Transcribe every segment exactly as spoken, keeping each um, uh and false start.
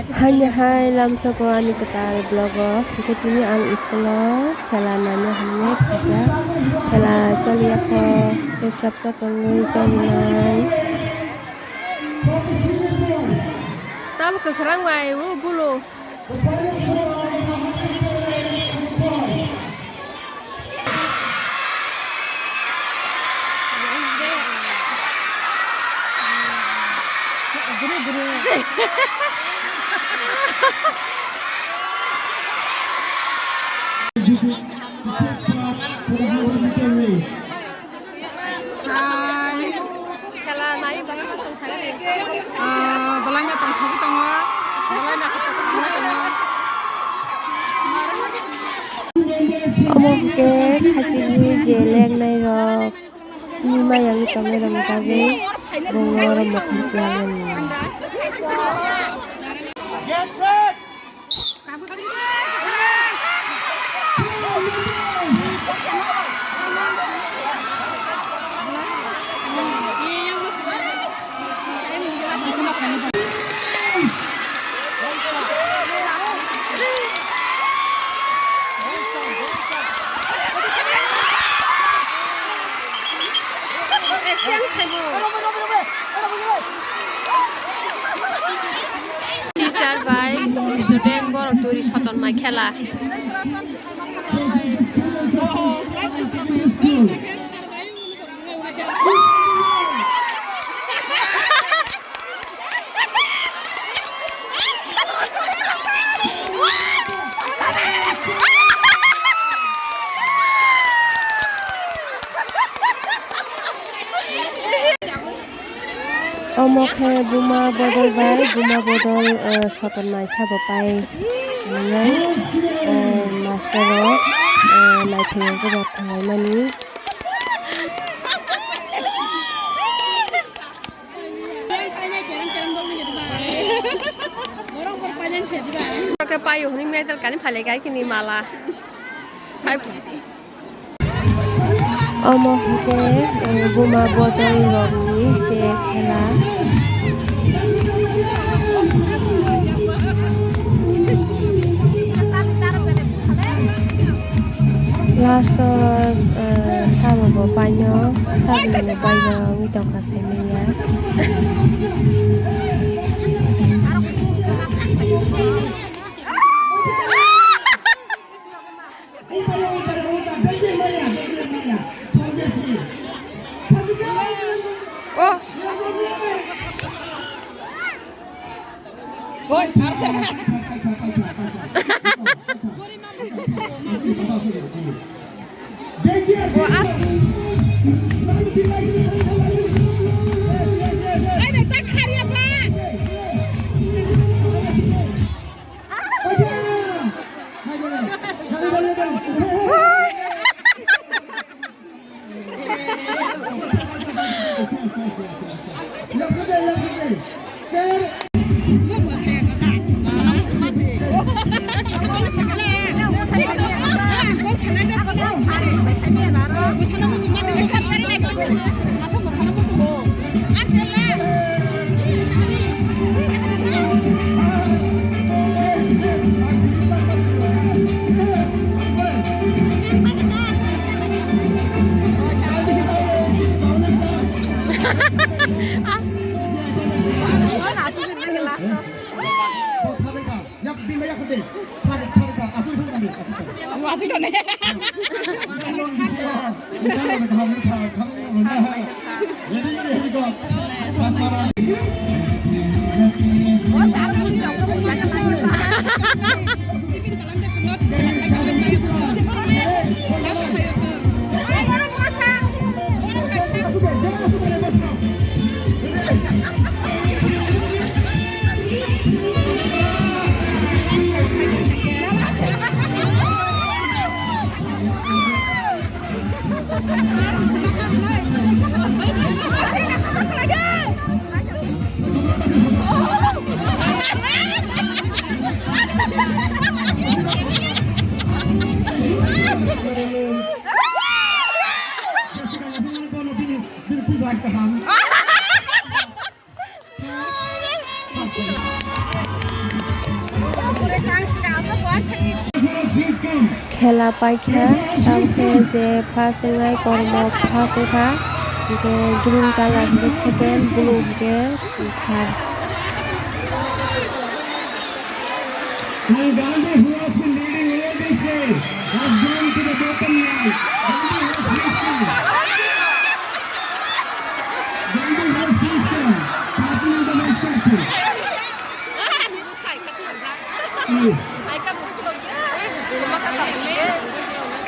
Haini hai lamsoko ani kwtal vlog o, hwnkhe tini ang school o khela naina hinwi thangjak. Khela choliya kho, tei srapta tongwi cholinai. Tamo kwkhwrang bai o bulo. Hai. Khela nai, belai no tongthok. Ah, belai no tongthok tongo. Belai no tongthok tongo. Omo hwnkhe khachigwi je leknai rok ni maya wngwi tongnai rokni bagwi bo oro mokhang tiyangmani. Teacher bai student borok turi sotonmai khela. Omo khe buma bodol bai buma bodol, eh, sotonmai sabo pai hwnwi, eh, master rok, eh, naithok rok thanglaimani. Khe payo hwnwi medal kani phalai kai kini mala. Omo hwnkhe, eh, buma bodol rokni se khela. Last o, eh, sabo bo paino, sabo bo paino wngwi tongkha saimanya. Oh. Oi, arse. Khela paikha, tamkhe je first wngnai kormo first wngkha, hwnkhe green colour hwnkhe second, blue hwnkhe third. And Gandhi, who has been leading all this way, has gone to the bottom line. Gandhi has reached the, Gandhi has reached the, Gandhi has reached the.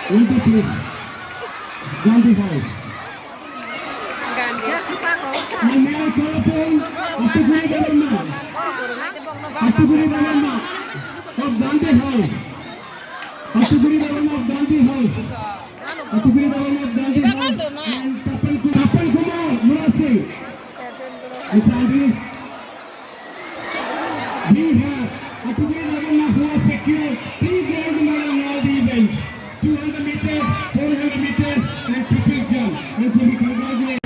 Twenty-three, twenty-five. And now call upon Atuguri Babanna. Atuguri Babanna of Gandhi House. Atuguri Babanna of Gandhi House. Atuguri Babanna of Gandhi House. And Tapan Ku-, Tapan Kumar Murasing. Mister Andrew. We have Atuguri Babanna who has secured three gold medal in all the events, two hundred meters, four hundred meters, and triple jump. And so we congratulate.